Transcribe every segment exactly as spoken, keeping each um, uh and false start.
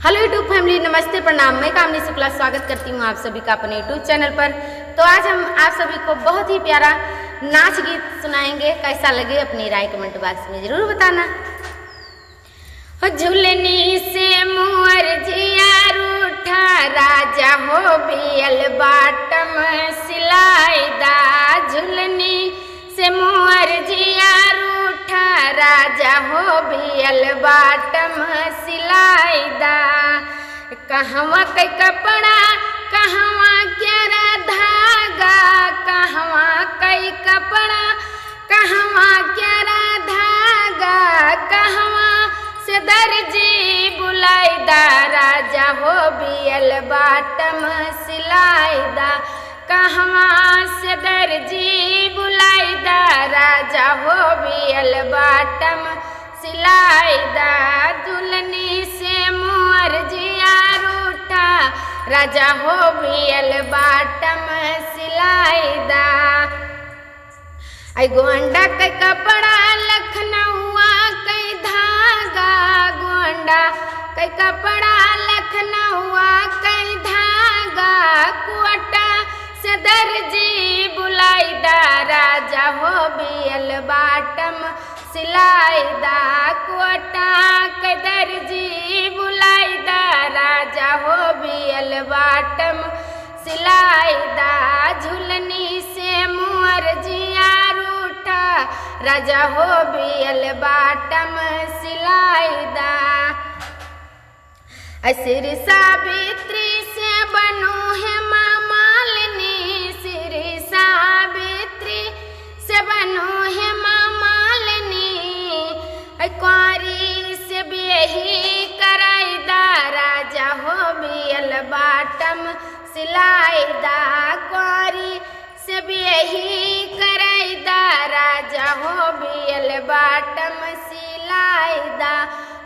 Hello YouTube family, नमस्ते, प्रणाम। मैं कामिनी शुक्ला स्वागत करती हूँ आप सभी का अपने YouTube channel पर। तो आज हम आप सभी को बहुत ही प्यारा नाच गीत सुनाएंगे। कैसा लगे, अपनी राय comment box में जरूर बताना। हो झुलनी से मोर जिया रूठा, राजा हो बियल bottom सिलाई दा। झुलनी से मोर जिया रूठा, राजा हो बियल bottom सिलाई दा। कहवा कई कपड़ा, कहवा क्यारा धागा, कहवा कई कपड़ा, कहवा क्यारा धागा, कहवा से दर्जी बुलाई दा, राजा हो बियल bottom सिलाई दा। कहवा से दर्जी बुलाई दा, राजा हो बियल bottom सिलाई दा। झुलनी से मोर जिया रूठा, राजा हो बियल bottom सिलाई दा। ऐ गोंडा के कपड़ा लखनऊआ के धागा, गोंडा के कपड़ा लखनऊआ के धागा, कोटा से दर्जी बुलाई दा, राजा हो बियल bottom सिलाई दा। कोटा के दर्जी बुलाई दा, राजा हो बियल bottom सिलाई दा। झुलनी से मोर जिया रूठा, राजा हो बियल bottom सिलाई दा। ऐ श्री सावित्री से बनू हेमा मालिनी, श्री सावित्री से बनू हेमा मालिनी। ऐ कुंवारी से बियही कराई दा, राजा हो बियल bottom सिलाई दा। कुंवारी से बियही कराई दा, राजा हो बियल bottom सिलाई दा।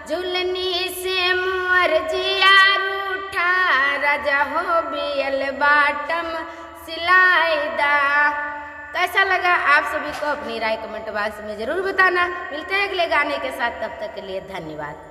झुलनी से मोर जिया रूठा, राजा हो बियल bottom सिलाई दा। कैसा लगा आप सभी को, अपनी राय comment box में जरूर बताना। मिलते हैं अगले गाने के साथ, तब तक के लिए धन्यवाद।